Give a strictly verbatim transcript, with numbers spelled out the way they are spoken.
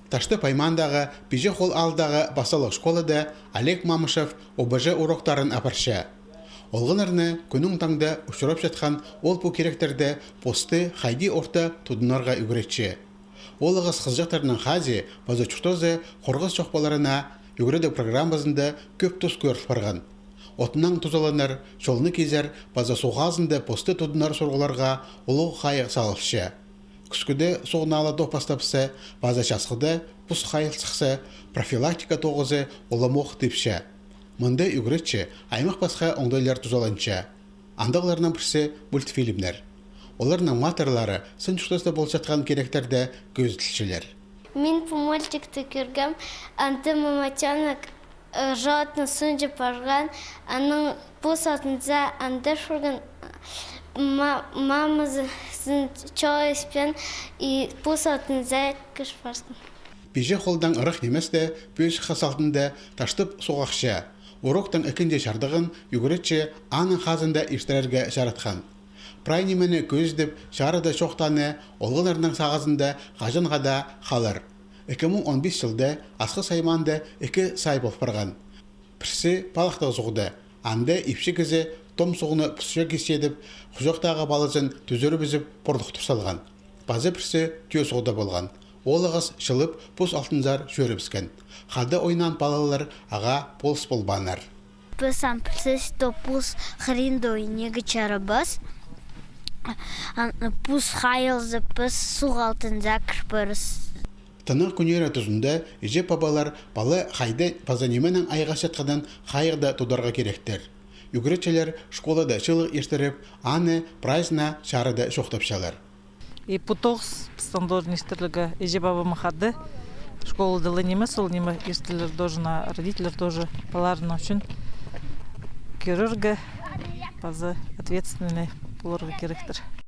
Таштып аймаандағы Пиҷе Хол аалдағы пасталығ школада Олег Мамышев ОБЖ уроктарын апарча. Олғаннарны кӱннің таңда учурапчатхан ол-пу киректерде посты хайди орта тудынарға ӱгретче. Ол ағас хызыҷахтарның хазии паза чуртазы хорғыс чох поларына ӱгредіг программазында кӧп тус кӧріл парған. Отнаң тузаланар, чолны кизер паза суғ хазында посты тудынар сурығларға улуғ хайығ салылча. Кӱскӱде суғ наала тоғ пастапса, паза часхыда пус хайығ сыхса, профилактика тоғызы уламох тіпче. Мында ӱгретче аймах-пасха оңдайлар тузаланча. Андағларның пірсі — мультфильмнер. Оларның матырлары сын чуртаста полчатхан киректерде кӧзіділчелер. Мин пу мультикті кӧргем, анда маматёнок, э, животное сунҷа парған, аның пу салтынзар андыр парған, ма-, мамазын чоо испеен, и пу салтынзар кір парған. Пиҷе Холдаң ырах ниместе пӧзік хас алтында Таштып суғ ахча. Уроктың ікінҷі чардығын ӱгретчі аның хазында иртірерге чаратхан. Прай нимені кӧзідіп, чарыда чоохтааны олғаннарның сағызында хаҷанға даа халар. Ікі муң он пис чылда Асхыс аймаанда ікі сай пол парған. Пірсі палыхтығ суғда, анда ипчі кізі том суғны пусча кисчедіп, хуҷахтағы палазын тӱзірібізіп, пурлыхтыр салған. Паза пірсі тӧӧ суғда полған. Ол ағас чылып, пус алтынзар чӧрібіскен. Хада ойнаан палалар ағаа полыс полбааннар. Піс ам пілчебіс, то пус хыринда ойнирға чарабас. Ан-, пус хайылза, піс суғ алтынзар кір парарбыс. Тынағ кӱннері тузында іҷе-пабалар пала хайда паза нименең айғасчатханын хайығда тударға киректер. Ӱгретчілер школада чыылығ иртіріп, аны прайзына чарыда чоохтапчалар. И пу тоғыс пістің должен иртірілерге іҷе-пабамы хада, школада ла нимес, ол ниме иртірілер должен, а родителлер тоже палаларының ӱчӱн кӧрерге, паза ответственный поларға киректер.